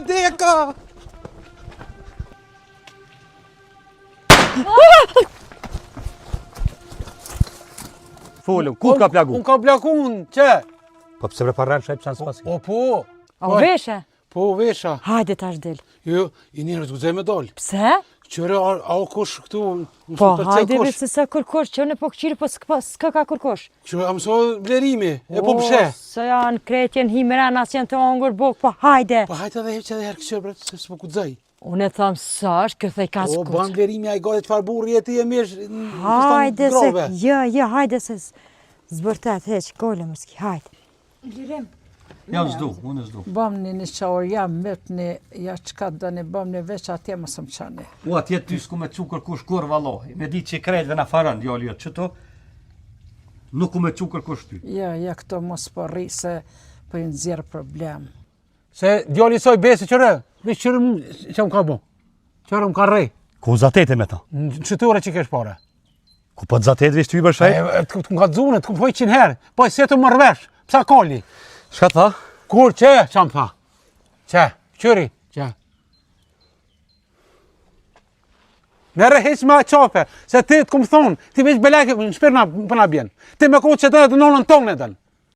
Deka! Folëm, ku të ka plagu? Unë ka plagu unë, që? Po pse bre parran shajp çan s'pas. O po. A u veshe? Po u vesha. Hajde tash del. Jo, i njerëz guxoj me dol. Pse? Qyre, a, a o kush këtu, më Po, së të hajde kush. vetë se sa kërkosh, që në po këqyri, po s'ka, s'ka ka kërkosh. Qyre, a mëso blerimi, e po pse? Se janë kretjen, himera, nas janë të ongër bok, po hajde. Po hajde edhe herë që edhe herë këqyre, bre, se s'po guxoj. Unë e tham sa është, kjo thej ka O, s'kuc. ban blerimi, ai gati çfarë burri je ti e mish në fistan Hajde se, grove. jo, jo, hajde se s'vërtet, heq, kole më s'ki, hajde. Lirim. Ja, s'du, unë s'du. Bëmni një qaur, ja mytni, ja çka doni, bëmni veç atje mos më çoni. U atje ty s'ku me çu kërkush kurr vallahi. Me ditë që krejtve na faron djali jot qëto. Nuk ku me çu kërkush ty. Ja, ja këto mos po rri se po i nxjerr problem. Se djali i saj besi qyre, veç qyre që më ka bo. Qyre më ka rrej. Ku zatete me ta? Në qytore që kesh pare. Ku po të zatet veç ty për shaj? E, të të më ka dzune, të më qind herë. Po se të marr vesh. Psa koli? Çka tha? Kur që? Qa më tha? Që? Qyri? Që? Merre heq me qafe, se ti të kum thonë, ti veç belake në shpirë na, po na bjen. Ti me kohë që të në të nonën tonë e dënë.